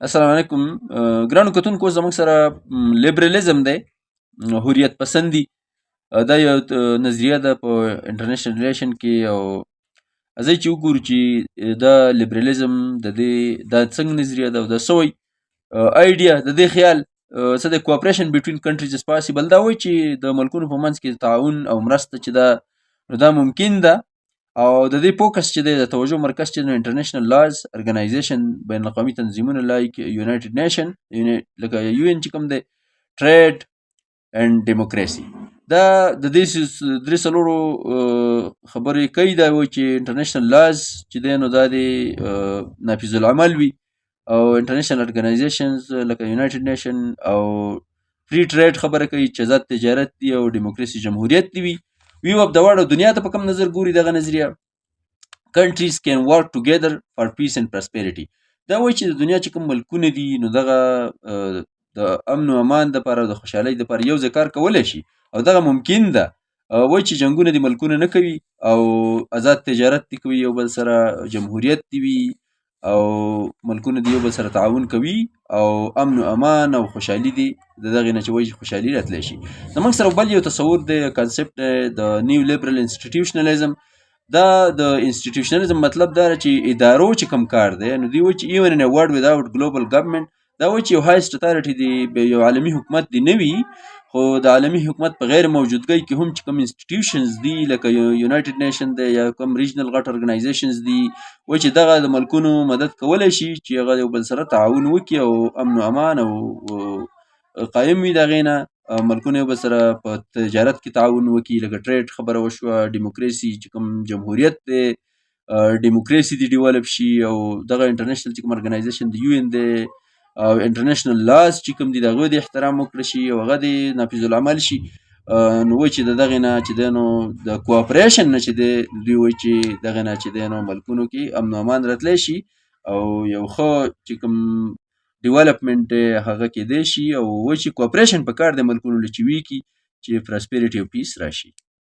السلام علیکم ګرانو کتونکو، زموږ سره لیبرالیزم دی، حریت پسندي. دا یو نظریه ده په انټرنیشنل ریلیشن کې. او راځئ چې وګورو چې دا لیبرالیزم د دې دا څنګه نظریه ده او دا څه وایي. idea د دې خیال څه د cooperation between countries is possible. دا وایي چې د ملکونو په منځ کې تعاون او مرسته چې ده، نو دا ممکن ده. او د دې focus چې دی، د توجه مرکز چې دی، international laws، organization، بین الاقوامي تنظیمونه like United Nation، لکه UN چې کوم دی، trade and democracy. دا د دې درې څلورو خبرې کوي. دا وایي چې international laws چې دی، نو دا دی نافذ العمل وي، او international organizations لکه United Nation، او free trade خبره کوي چې آزاد تجارت دی، او ډیموکراسي، جمهوریت دی وي. View of the world، دنیا ته په کوم نظر ګوري دغه نظریه. Countries can work together for peace and prosperity. دا وایي چې د دنیا چې کوم ملکونه دي، نو دغه د امن او امان دپاره او د خوشحالۍ دپاره یو ځای کار کولی شي او دغه ممکن ده. وایي چې جنګونه د ملکونه نه کوي او آزاد تجارت دي کوي یو بل سره، جمهوریت دي وي او ملکونه دی یو بل سره تعاون کوي، او امن و امان او خوشحالي دي د دغې نه چې وایي خوشحالي راتلی شي. زموږ سره بل یو تصور دی، concept دی، د neo liberal institutionalism. دا د institutionalism مطلب دا چې ادارو چې کوم کار دی، نو دی وایي چې even in a world without global government، دا وایي چې یو highest authority دی، یو عالمي حکومت دی نه وي، خو د عالمي حکومت په غیر موجودګۍ کې هم چې کوم institutions دي، لکه United Nation دی یا کوم regional غټ organizations دي، وایي چې دغه د ملکونو مدد کولی شي چې هغه یو بل سره تعاون وکړي او امن و امان او قایم وي. د هغې نه ملکونه یو بل سره په تجارت کې تعاون وکړي، لکه trade خبره وشوه، ډیموکراسي چې کوم جمهوریت دی، ډیموکراسي دي develop شي، او دغه international چې کوم organization دی، UN دی، او international laws چې کوم دي، د هغو د احترام وکړي شي او هغه دې نافذ العمل شي. نو وایي چې د دغې نه چې دی، نو د cooperation نه چې دی، دوی وایي چې دغې نه چې دی، نو ملکونو کې امن و امان راتلی شي او یو ښه چې کوم development دی، هغه کېدی شي. او وایي چې cooperation پکار دی ملکونو له چې وي چې prosperity او peace راشي.